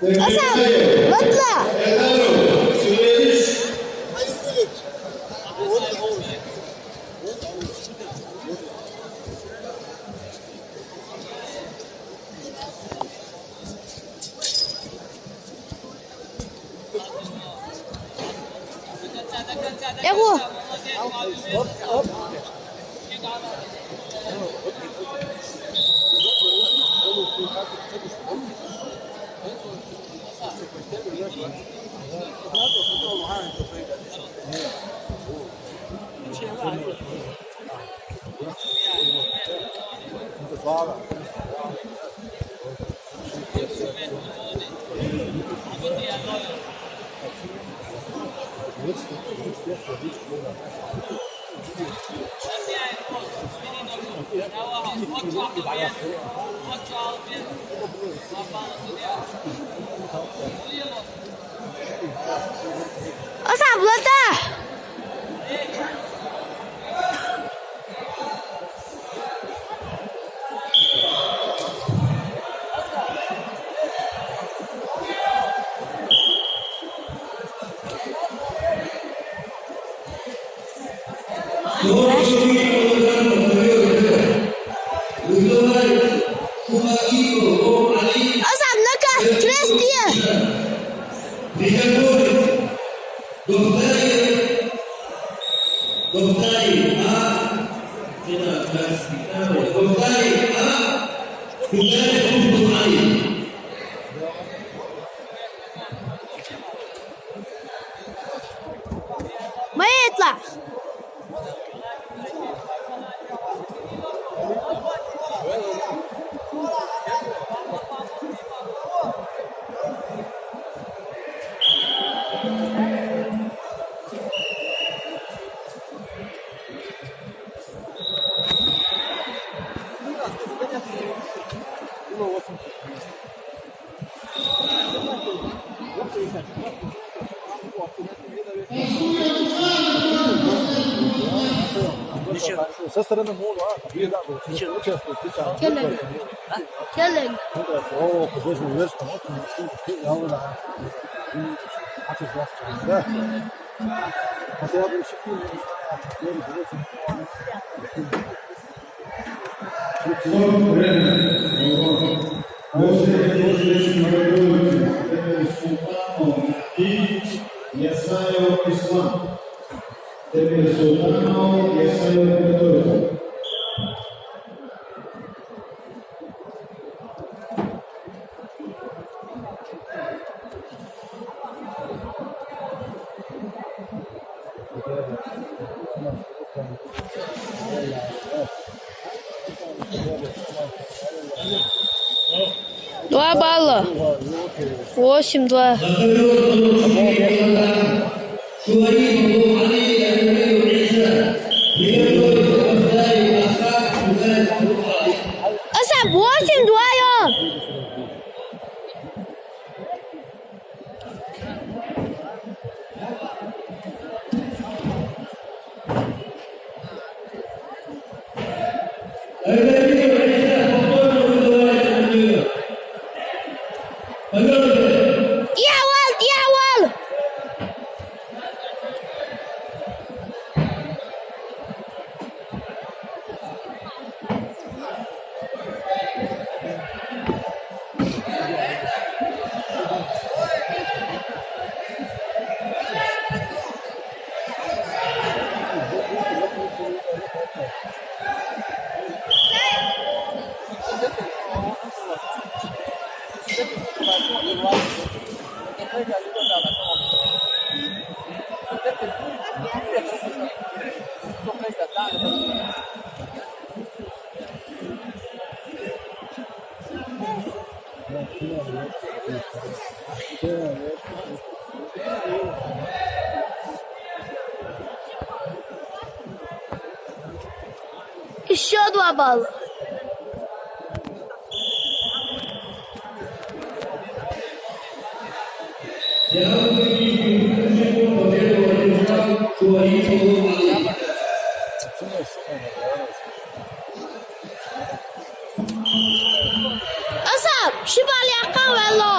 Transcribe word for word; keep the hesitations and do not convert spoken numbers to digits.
Asaf, bıtla. Ego. Asaf, bıtla. Asaf, nakah, крестья. Приготовить. Повтори. Повтори. А? Повтори. А? Повтори. Mayıtla. Со стороны мола, а? Ничего. Ничего. Участвует, ты там. Келлинг. Келлинг. О, художник, знаешь, там, вот, ну, я вот, да. Хочу завтра. Да. Хотя бы ещё фильм, не знаю, я говорю, давайте, ну, Время. После этого приготовиться. Темир Султанов Мехди, Ясаев Ислам. Темир Султанов, Ясаев, приготовиться. Два балла. Восемь два. Аса, восемь два, ё. Дьявол, дьявол! Ещё два балла. Аса, ши балл яккан валло.